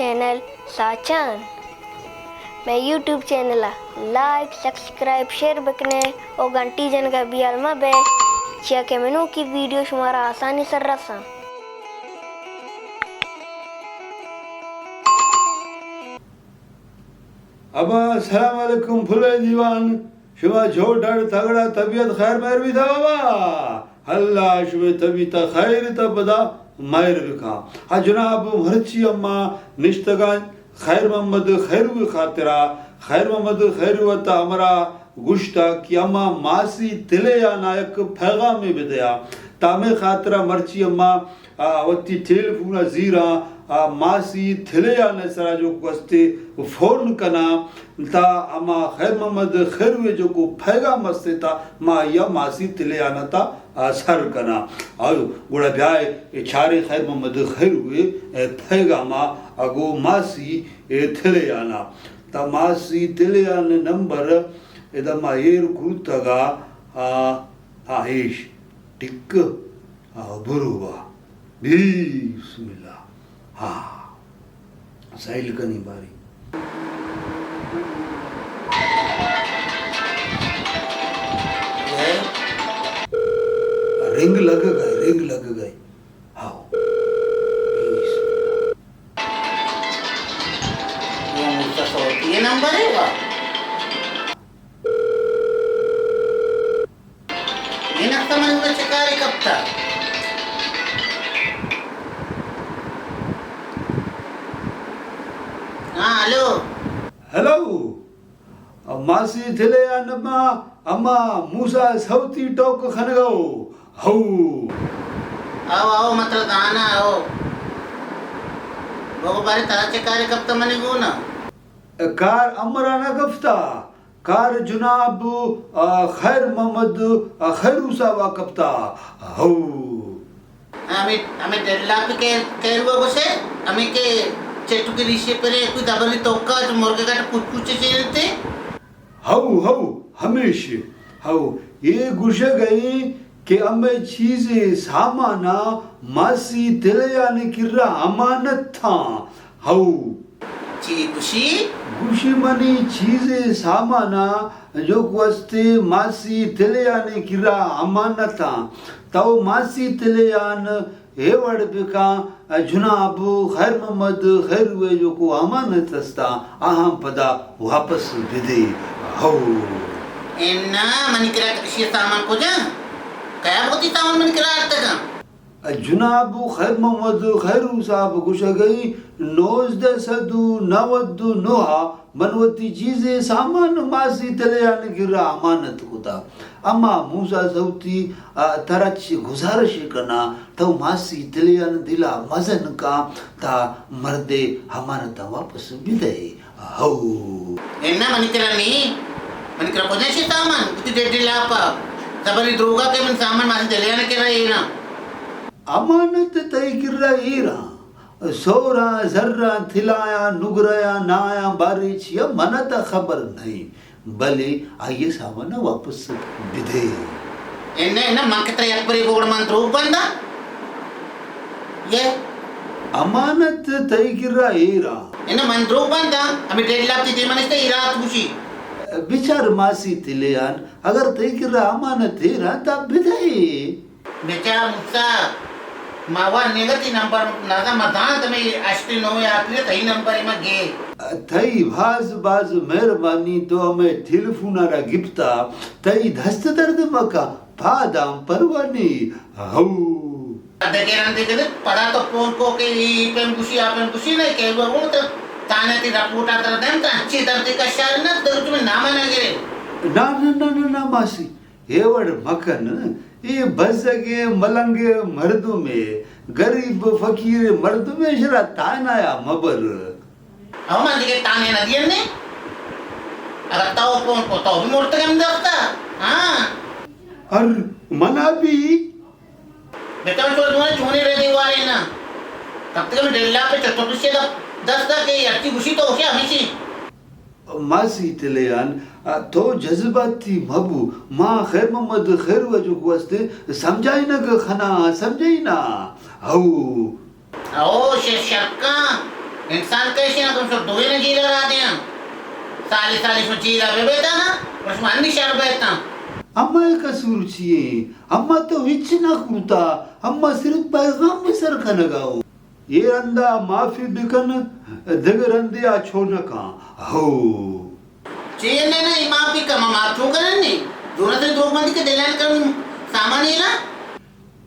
چینل ساچان۔ مئے YouTube channel ءَ لائک، سبسکرائب، شیئر بکنے او گھنٹی جنگ ءَ بیال مہ بئے، چیا کہ منوکی ویڈیو شمارا آسانی سر رساں۔ ابا، السلام علیکم پھلے دیوان۔ شما جوڑ ڈاڑ تگڑا، طبیعت خیر مہر بیتا بابا؟ اللہ شمے طبیعت خیر تا پدا مہر بکا۔ ہا جناب، مرچی اما نشتگاں خیر محمد خیرو خاطرا۔ خیر محمد خیرو تا ہمرا گشتا کہ اما ماسی تلے آنا یک پیغامے بدیا۔ تا ہمے خاطرا مرچی اما آ، وتی ٹیلیفون ءَ زیراں، آ، ماسی تھلیان ءِ سرا جو گوستے فون کناں، تا ہما خیر محمد خیروے جو کو پیغام استے تا ما یا ماسی تھلیان ءَ تا، آ، سر کناں۔ آیو، گڑا بیائے، اے چارے خیر محمد خیروے، اے، پیغام ءَ اگو ماسی، اے، تھلیان ءَ۔ تا ماسی تھلیان نمبر ادا ما ایر کرتگا، آ، آ، ایش، ٹک۔ ہاں، برو با۔ بسم اللہ۔ ہاں۔ سائل کنی باری۔ رنگ لگ گئے، رنگ لگ گئے۔ ہاں۔ یہ نمبر ہے وا؟ اے نقطہ من گڑا چہ کارے کپتا؟ ہاں، ہلو۔ ہلو۔ ماسی تھلے آن ما اما موسیٰ سوتی ٹوک خنگو۔ ہو۔ آو، آو، مطلب دانا، آو۔ بابا بارے ترا چہ کارے کپتا منی گونا؟ کار امرا نہ کپتا۔ کار جناب، آ، خیر محمد، آ، خیرو صاحب ءَ کپتا۔ ہو۔ ہمے، ہمے ڈیڑھ لاکھ کے، کیروا گوشے، ہمے کہ چٹو کے ریشے پرے، کوئی دبلی توکا، جو مرغے کا پوچ پوچے چیرتے۔ ہو، ہو، ہمیش۔ ہو، یہ گوشگ ءَ کہ ہمے چیزے سامانا ماسی تلیان کرا امانت تھا۔ ہو۔ چی گوشی؟ گوشی منی چیزے سامانا جو گوستے ماسی تلیانے کرا امانتاں۔ تو ماسی تلیان اے وڑ بکاں، جناب خیر محمد خیروے جو کو امانت استا، آہاں پدا واپس بدے۔ ہو۔ انا منی کرا کشی سامان کجا؟ کیا بوتی سامان منی کرا آتکا؟ جناب خیر محمد خیرو صاحب گوشگئی نوزدہ سد و نود و نہ ءَ من وتی چیزے سامان ماسی تلیان کرا امانت کتا۔ اما موسیٰ سوتی ءَ ترا چہ گزارش کناں، تو ماسی تلیان دلا مزن کاں تا مردے امانتاں واپس بدئے۔ ہو۔ انا منی کرا نی، منی کرا کجا چی سامان، وتی ڈیڈی لاپا، زبری دروگا کہ من سامان ماسی تلیان کرا ایراں۔ امانت تئی کرا ایراں، سوراں، زراں، تھلایاں، نگریاں، نایاں، بارے چیا منا تا خبر نہیں، بلے آئی سامان واپس بدے۔ انا، انا، من کہ ترا یک برے بوڑ من دروگ بنداں؟ یہ امانت تئی کرا ایرا۔ انا من دروگ بنداں، ہمیں ڈیڑھ لاکھ تی دیما نشتہ ایرا تو گوشی۔ بچار ماسی تلیان، اگر تئی کرا امانت ایرا تا بدے۔ بچار موسیٰ، ما وا نگتی نمبر نازا مدان تمہیں اشتی نو یا پھر تئی نمبر ما گے۔ تئی باز باز مہربانی تو ہمیں ٹیلیفون را گپتا، تئی دست درد مکا۔ پاداں پروانی، ہو۔ دگہ رندے کدے پدا تو فون کو کہ ای پیم گوشی، آ پیم گوشی نہ کہ وہ وہ تو تانے تی رپورٹ آ تر دیم تا اچھی طرح تی کشار نہ تو تمہیں نام نہ گرے۔ نہ، نہ، نہ، نہ، نہ، ماسی، اے وڑ مکن، اے بزگے ملنگے مردمے، غریب فقیر مردمے شرا تانایا مبر۔ او من دگہ تانے نہ دیم نے۔ اگر تو فون کو تو بھی مرتگم دستا۔ ہاں۔ ار منا بھی۔ بیٹا تو دواں چونے رہ دیوارے نا۔ کب تک میں ڈیلا پہ چتو کسی دا دستا کہ یکی گوشی تو اسے ہمیشی۔ ماسی تلیان، تو جذباتی مبو۔ ما خیر محمد خیر وجو گوستے سمجھائی نہ کہ خنا سمجھائی نہ۔ ہو۔ او شے شکاں، انسان کشی نا، تم شو دوئے نا جیلا را دیاں۔ سالی سالی شو جیلا بے بیتا نا، پر شما انی شر بیتا۔ اما اے قصور چی ایں؟ اما تو ہچ نہ کرتا، اما صرف پیغام سر کنگا ہو۔ اے رندا معافی بکن، دگہ رندے آ چو نہ کاں۔ ہو۔ چی نے نہ، ما بکن، ما چو کنن نی۔ دورا سے دو بندی کے دلان کن سامان ہی نا۔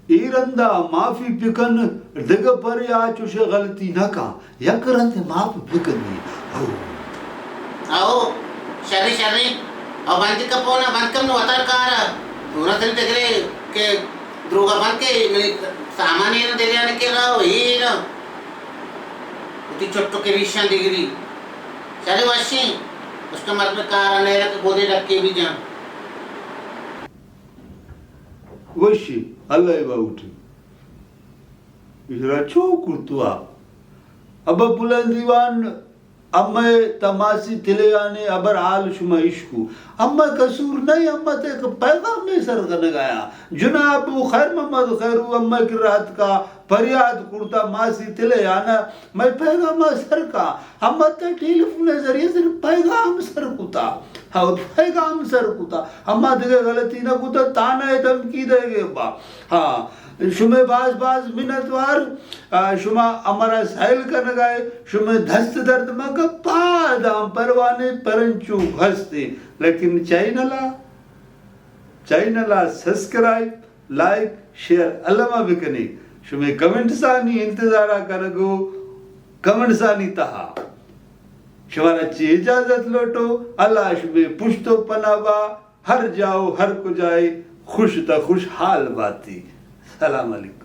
اے رندا معافی بکن، دگہ برے آ چوشے غلطی نہ کاں، یک رندے معاف بکنی۔ ہو۔ او، شرے، شرے۔ او بند کپو نا، بند کم نو وتار کارا۔ دورا سے تگرے کہ دروگا بند کے، منی سامان ہی نا دلان کے راو، ہی نا۔ اتی چھٹو کے ریشان دگری۔ شرے وشیں، اس کا مرد میں کارا نیرا کہ گودے ڈکے بھی جان۔ وشی، اللہ ء باوٹی۔ اشرا چو کرتوا۔ ابا بلند دیوان، امئے تماسی تلیانے ابر حال شما اشکو۔ اما قصور نہیں، اما تے کہ پیغام میں سر کنگایا۔ جناب خیر محمد خیرو اما کی رات کا پریاد کرتا ماسی تلیانا۔ مئے پیغام ء سر کا، ہما تہ ٹیلیفون ء ذریعہ صرف پیغام سر کتا۔ ہاں، پیغام سر کتا۔ ہما دگہ غلطی نہ کتا، تانا ء دھمکی دے گے با۔ ہاں، شمے باز باز منتوار، آ، شما ہمارا سائل کنگائے، شمے دست درد مکا، پادام پروانے پرنچو ہستے، لیکن چینل ء، چینل ء سبسکرائب، لائک، شیئر الما بکنی۔ شمے کمنٹسانی انتظارا کنگو، کمنٹسانی تہا۔ شمارا چی اجازت لوٹو، اللہ شمے پشت و پناہ با، ہر جاؤ ہر کجائے خوش تا خوشحال باتی۔ سلام علیکم۔